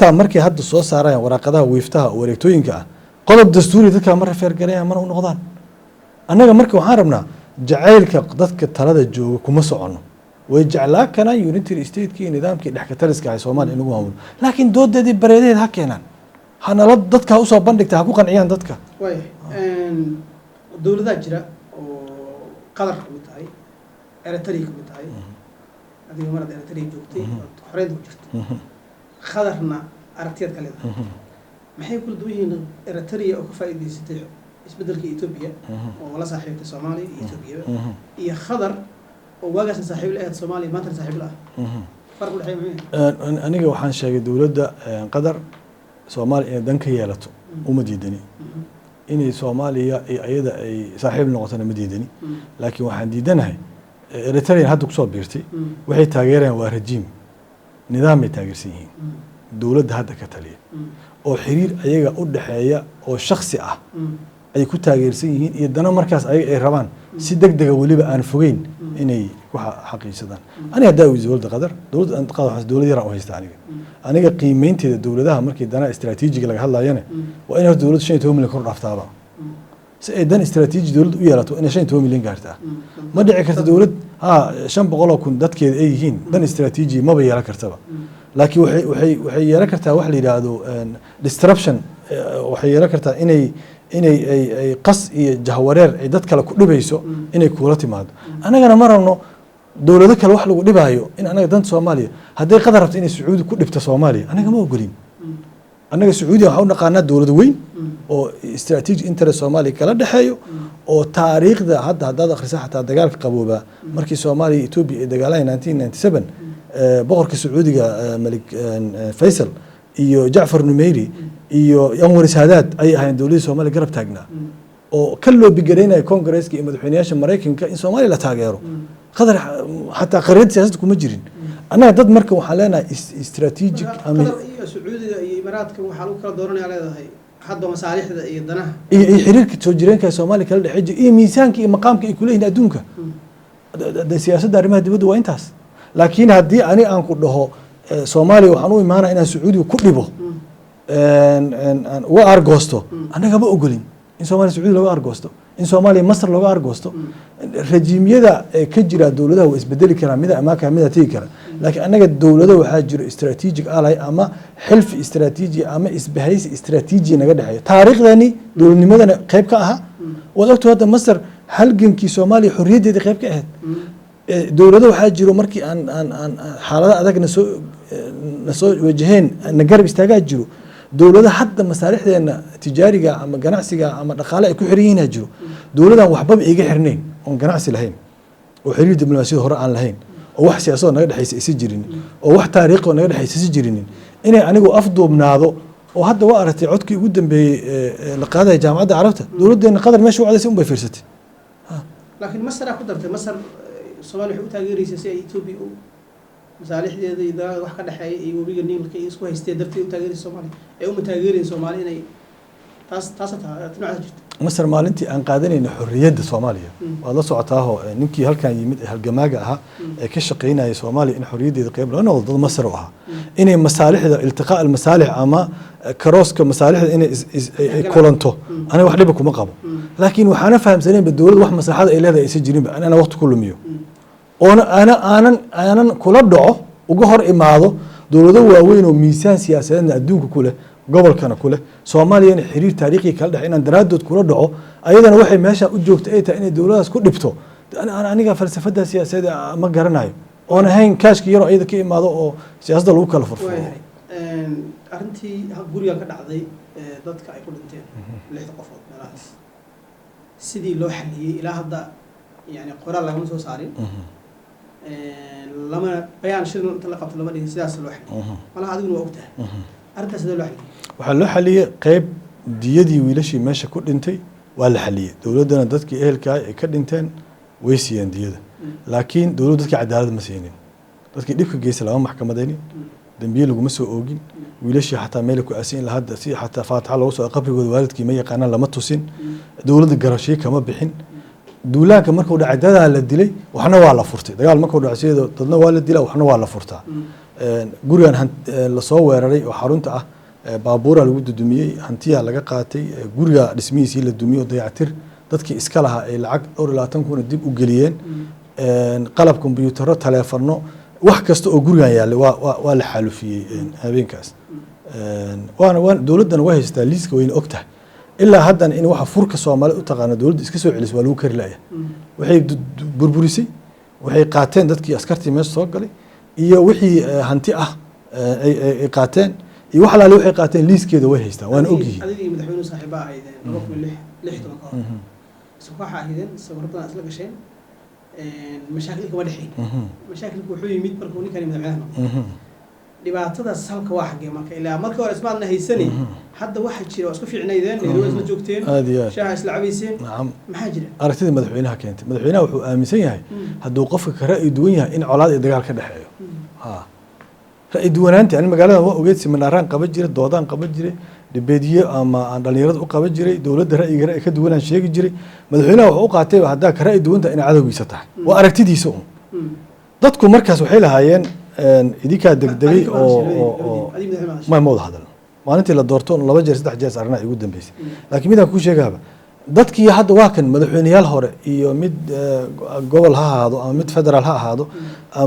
Taa markay hadda soo saarayaan waraaqadaha wiiftaha oo wareegtooyinka ah, qodob dastuuri dadka ma refer garayaan, mana u noqdaan. Annaga marka waxaan rabnaa, jacaylka dadka talada jooga kuma soconno. Way jeclaa karaan unitary stateki iyo nidaamkii dhexkataliska ahay Soomaaliya in lagu maamulo, laakiin doodeedii bareedaheed ha keenaan, hanala dadka ha usoo bandhigta, ha ku qanciyaan dadka. Waaya, dowladaha jira oo Qatar ka mid tahay, Eritrea ka mid tahay. Adiga maraad Eritrea joogtay ood xoreynta ku jirtay, Qatarna aragtiyaad ka leedahay. Maxay kula duwan yihiin Eritrea oo ka faa'iidaysatay isbeddelka Ethiopia oo la saaxiibtay Soomaaliya iyo Ethiopia, iyo Qatar oo waagaasna saaxiib la ahayd Soomaaliya, maantana saaxiib la ah? Farq u dhexeeya muxuu yahay? Aniga waxaan sheegay dowladda Qatar Soomaaliya inay dan ka yeelato uma diidani, inay Soomaaliya iyo ayada ay saaxiib noqotona ma diidani, laakiin waxaan diidanahay Eritrean hadda kusoo biirtay. Waxay taageerayaan waa rajiim, nidaamay taageersan yihiin dowladda hadda ka taliya oo xiriir ayaga u dhexeeya oo shaksi ah ay ku taageersan yihiin iyo dana markaas ayaga ay rabaan si deg dega, weliba aan fogeyn, inay ku xaqiijsadaan. Aniga haddaa weydiiso dowladda Qatar, dowladda Qatar waxaan dowlad yaraan u haysta. Aniga qiimeynteeda dowladaha markii danaha istiraatiijiga laga hadlayana waa in horta dowladda 15 milyan kor dhaaftaaba. Si ay dan istiraatiiji dowladda u yeelato, inay 15 milyan gaartaa. Ma dhici karta dowlad ha 500,000 dadkeeda ay yihiin dan istiraatiiji maba yeelan kartaba. Laakiin waxay yeelan kartaa wax la yidhaahdo disruption. Waxay yeelan kartaa inay ay qas iyo jahwareer ay dad kale ku dhibayso inay kuula timaado. Annagana ma rabno dowlado kale wax lagu dhibaayo in anaga danta Soomaaliya. Hadday Qatar rabto inay Sacuudi ku dhibto Soomaaliya, anaga ma ogolin. Annaga Sacuudiya waxaan u naqaanaa dowlad weyn oo strategic interest Soomaaliya kala dhexeeyo oo taariikhda hadda haddaad akhrisa, xataa dagaalka qabooba markii Soomaaliya iyo Ethiopia ay dagaalayeen 1997, boqorka Sacuudiga Malik Faysal iyo Jacfar Numeyri iyo Anwar Saadaad ayay ahaayeen dowladii Soomaaliya garab taagnaa oo ka lobby garaynaya Congaresska iyo madaxweynayaasha Maraykanka in Soomaaliya la taageero. Qatar xataa khariidada siyaasadda kuma jirin. Annaga dad marka waxaan leenahay strategic ama Qatar iyo Sacuudiga iyo Imaaraadka waxaa lagu kala dooranaya leedahay hadda masaalixda iyo danaha iyo xiriirka soo jireenka ee Soomaaliya kala dhexeey jira iyo miisaanka iyo maqaamka ay kuleeyihiin adduunka. Siyaasadda arrimaha dibadda waa intaas. Laakiin haddii ani aan ku dhaho Soomaaliya waxaan u imaanaya inaan Sacuudiga ku dhibo, aan uga argoosto, annaga ma ogolin in Soomaaliya Sacuudi looga argoosto, in Soomaaliya Masar looga argoosto. Rajiimyada ee ka jira dowladaha waa isbedeli karaa, mida imaan kara, mida tegi kara, laakiin annaga dowlado waxaa jiro strategic ally ama xilfi istaraatiiji ama isbahaysi istaraatiiji naga dhexeeya, taariikhdani dowladnimadana qayb ka aha. Waad ogtahay hadda Masar halgankii Soomaaliya xorriyaddeeda qayb ka ahayd. Dowlado waxaa jiro markii aan xaalado adag nasoo wajaheen na garab istaagaa jiro. Dowlado hadda masaalixdeena tijaariga ama ganacsiga ama dhaqaale ay ku xiran yihiin jiro. Dowladan waxbaba iiga xirnayn oon ganacsi lahayn oo xiriir diblomaasiyad hore aan lahayn oo wax siyaasado naga dhexaysa isa jirinin oo wax taariikho naga dhexaysa isa jirinin inay anigu afduubnaado oo hadda waa aragtay codkii ugu dambeeyey ee la qaadaya Jaamacadda Carabta, dowladdeena Qatar meesha u cadaysay un bay fiirsatay. Laakiin Masaraa ku dartay. Masar Soomaaliya waxay u taageeraysaa si ay Ethiopia u masaalixdeeda iyo dagaalka wax ka dhexeeya iyo webiga Niilka iyo isku haystee darteed u taageeraysa Soomaaliya ee uma taageerayn Soomaaliya inay taas taa noocaas jirta. Masar maalintii aan qaadanayna xorriyadda Soomaaliya waad la socotaaho, ninkii halkan yimid ee halgamaaga ahaa ee ka shaqaynaya Soomaaliya in xorriyaddeeda qayb laga noqdo dad Masar u ahaa. Inay masaalixda iltiqaa almasaalix ama karooska masaalixda inay ay kulanto, aniga wax dhiba kuma qabo, laakiin waxaana fahamsanaynba dowladda wax maslaxada ay leedahay aysan jirinba in ana waqti ku lumiyo oona ana aanan kula dhaco uga hor imaado dowlado waaweyn oo miisaan siyaasadeedna adduunka ku leh, gobolkana ku leh, Soomaaliyana xiriir taariikhi kala dhex, inaan daraaddood kula dhaco, ayadana waxay meesha u joogta ay tahay inay dowladaas ku dhibto. Aniga falsafada siyaasadeed ma garanayo oon ahayn kaashka yaroo ayada ka imaado oo siyaasadda lagu kala furfuro. Waayahay, arrintii gurigan ka dhacday ee dadka ay ku dhinteen, lixda qofood meelahaas, sidii loo xaliyey ilaa hadda yani qoraal lagama soo saarin, lama bayaan shir inta la qabto lama dhihin sidaas loo xaliyey. Malaha adiguna waa ogtahay arrintaas sidee loo xaliyey? Waxaa loo xaliyey qeyb diyadii wiilashii meesha ku dhintay waa la xaliyey. Dowladdana dadkii ehelkaa ay ka dhinteen way siiyeen diyada, laakiin dowladdu dadkii cadaalad ma siinin. Dadkii dhibka geysta lama maxkamadaynin, dembiye laguma soo oogin. Wiilashii xataa meel ku aasin ilaa hadda si xataa faataxa loogu soo qabrigooda waalidkii ma yaqaanaan, lama tusin. Dowladda garashii kama bixin. Duulaanka markuu dhacay dadaa la dilay, waxna waa la furtay. Dagaal markuu dhacay sideeda dadna waa la dilaa, waxna waa la furtaa. Gurigan lasoo weeraray oo xarunta ah, baabuuraa lagu dudumiyey, hantiyaa laga qaatay, guriga dhismihiisii la dumiyey oo dayactir dadkii iska lahaa ay lacag dhowr iyo labaatan kuna dib u geliyeen. Qalab kombiyuutarro, taleefano, wax kasta oo gurigan yaallay waa la xaalufiyey habeenkaas. Waana waa dowladdana waa haystaa liiska, wayna og tahay. Ilaa haddana in waxa furka Soomaalida u taqaana dowladda iska soo celisay waa lagu kari la'ya. Waxay burburisay, waxay qaateen dadkii askartii meesha soo galay iyo wixii hanti ah ay qaateen iyo wax alaale waxay qaateen, liiskeeda way haystaan, waana ogyihiin. Adigii madaxweynuhu saaxiiba ahaydeen 2016 ka hor, isku kooxa ahaydeen, sawirro badan isla gasheen, mashaakil kama dhexayn. Mashaakilku wuxuu yimid markuu ninkani madaxweynaha noqday. Dhibaatada salka waa xaggee marka? Ilaa markii hore ismaadna haysani, hadda waxaa jira waa isku fiicnaydeen, Nairobi isla joogteen, Aad iyo aad. shaaha isla cabayseen. Nacam. Maxaa jira? Aragtida madaxweynaha keentay. Madaxweynaha wuxuu aaminsan yahay hadduu qofka ka ra'yi duwan yahay in colaad iyo dagaal ka dhexeeyo. Ha ra'yi duwanaanti ani magaaladan waa ogeed, seminaaraan qaban jiray, doodaan qaban jiray, debateyo ama aan dhalinyarada u qaban jiray, dowladda ra'yiga ra'yi ka duwanaan sheegi jiray. Madaxweynaha wuxuu u qaatayba haddaa ka ra'yi duwan tahay inay cadowgiisa tahay. Waa aragtidiisa un. Dadku markaas waxay lahaayeen idinkaa degdegay oo ma wada hadalno. Maalintii la doorto laba jeer, saddex jeer arrinaa igu dambeysay. Laakiin midaan kuu sheegaaba, dadkii hadda waa kan madaxweyneyaal hore iyo mid gobol ha ahaado ama mid federaal ha ahaado ama